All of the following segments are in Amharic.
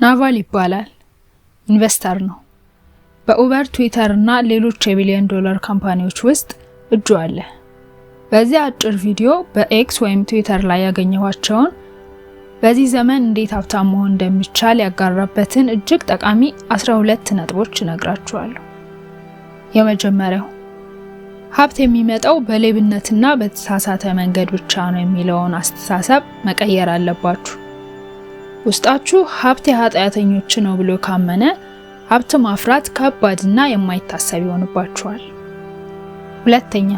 ናቫል ይባላል። Investor ነው። በ Uber፣ ትዊተር እና ሌሎች የቢሊዮን ዶላር company ዎች ውስጥ እጁ አለ። በዚህ አጭር ቪዲዮ በ X ወይም ትዊተር ላይ ያገኘኋቸውን በዚህ ዘመን እንዴት ሀብታም መሆን እንደሚቻል ያጋራበትን እጅግ ጠቃሚ 12 ነጥቦች እነግራችኋለሁ። የመጀመሪያው፣ ሀብት የሚመጣው በሌብነትና በተሳሳተ መንገድ ብቻ ነው የሚለውን አስተሳሰብ መቀየር አለባችሁ። ውስጣችሁ ሀብት የኃጢአተኞች ነው ብሎ ካመነ ሀብት ማፍራት ከባድና የማይታሰብ ይሆንባችኋል። ሁለተኛ፣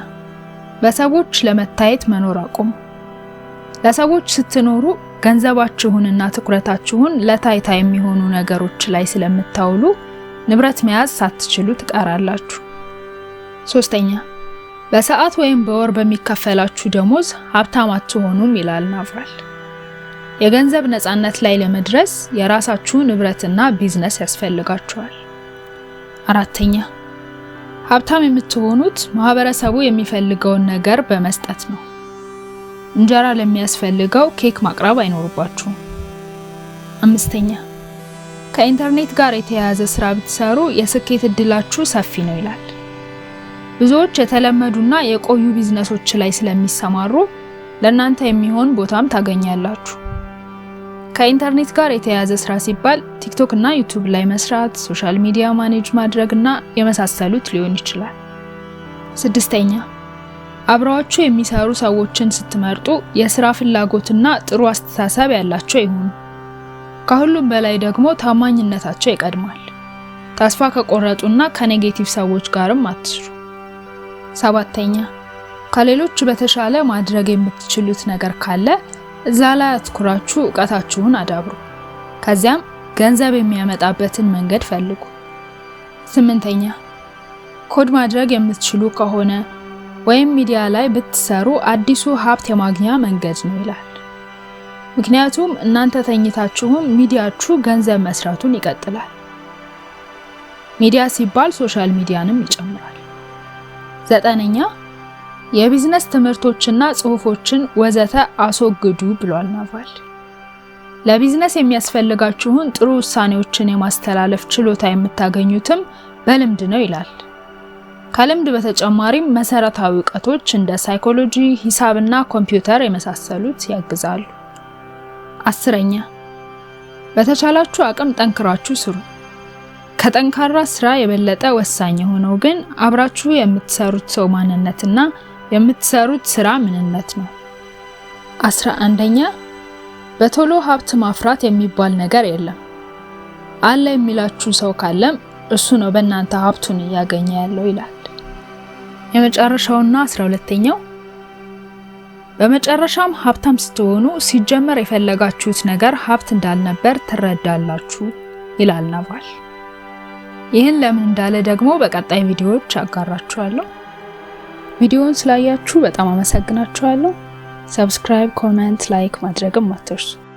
በሰዎች ለመታየት መኖር አቁሙ። ለሰዎች ስትኖሩ ገንዘባችሁንና ትኩረታችሁን ለታይታ የሚሆኑ ነገሮች ላይ ስለምታውሉ ንብረት መያዝ ሳትችሉ ትቀራላችሁ። ሶስተኛ፣ በሰዓት ወይም በወር በሚከፈላችሁ ደሞዝ ሀብታም አትሆኑም ይላል ናቫል። የገንዘብ ነፃነት ላይ ለመድረስ የራሳችሁ ንብረትና ቢዝነስ ያስፈልጋችኋል። አራተኛ፣ ሀብታም የምትሆኑት ማህበረሰቡ የሚፈልገውን ነገር በመስጠት ነው። እንጀራ ለሚያስፈልገው ኬክ ማቅረብ አይኖርባችሁም። አምስተኛ፣ ከኢንተርኔት ጋር የተያያዘ ስራ ብትሰሩ የስኬት እድላችሁ ሰፊ ነው ይላል። ብዙዎች የተለመዱና የቆዩ ቢዝነሶች ላይ ስለሚሰማሩ ለእናንተ የሚሆን ቦታም ታገኛላችሁ። ከኢንተርኔት ጋር የተያያዘ ስራ ሲባል ቲክቶክ እና ዩቲዩብ ላይ መስራት፣ social media manage ማድረግ እና የመሳሰሉት ሊሆን ይችላል። ስድስተኛ፣ አብረዋችሁ የሚሰሩ ሰዎችን ስትመርጡ የስራ ፍላጎትና ጥሩ አስተሳሰብ ያላቸው ይሁኑ። ከሁሉም በላይ ደግሞ ታማኝነታቸው ይቀድማል። ተስፋ ከቆረጡና ከ negative ሰዎች ጋርም አትስሩ። ሰባተኛ፣ ከሌሎች በተሻለ ማድረግ የምትችሉት ነገር ካለ እዛ ላይ አትኩራችሁ እውቀታችሁን አዳብሩ። ከዚያም ገንዘብ የሚያመጣበትን መንገድ ፈልጉ። ስምንተኛ፣ ኮድ ማድረግ የምትችሉ ከሆነ ወይም ሚዲያ ላይ ብትሰሩ አዲሱ ሀብት የማግኛ መንገድ ነው ይላል። ምክንያቱም እናንተ ተኝታችሁም ሚዲያችሁ ገንዘብ መስራቱን ይቀጥላል። ሚዲያ ሲባል social media ንም ይጨምራል። ዘጠነኛ፣ የቢዝነስ ትምህርቶችና ጽሁፎችን ወዘተ አስወግዱ ብሏል ናቫል። ለቢዝነስ የሚያስፈልጋችሁን ጥሩ ውሳኔዎችን የማስተላለፍ ችሎታ የምታገኙትም በልምድ ነው ይላል። ከልምድ በተጨማሪም መሰረታዊ እውቀቶች እንደ ሳይኮሎጂ፣ ሂሳብና ኮምፒውተር የመሳሰሉት ያግዛሉ። 10ኛ፣ በተቻላችሁ አቅም ጠንክራችሁ ስሩ። ከጠንካራ ስራ የበለጠ ወሳኝ የሆነው ግን አብራችሁ የምትሰሩት ሰው ማንነትና የምትሰሩት ስራ ምንነት ነው። 11ኛ፣ በቶሎ ሀብት ማፍራት የሚባል ነገር የለም። አለ የሚላችሁ ሰው ካለም እሱ ነው በእናንተ ሀብቱን እያገኘ ያለው ይላል። የመጨረሻውና 12ኛው፣ በመጨረሻም ሀብታም ስትሆኑ ሲጀመር የፈለጋችሁት ነገር ሀብት እንዳልነበር ትረዳላችሁ ይላል ናቫል። ይህን ለምን እንዳለ ደግሞ በቀጣይ ቪዲዮዎች አጋራችኋለሁ። ቪዲዮውን ስላያችሁ በጣም አመሰግናችኋለሁ። Subscribe፣ comment፣ like ማድረግም አትርሱ።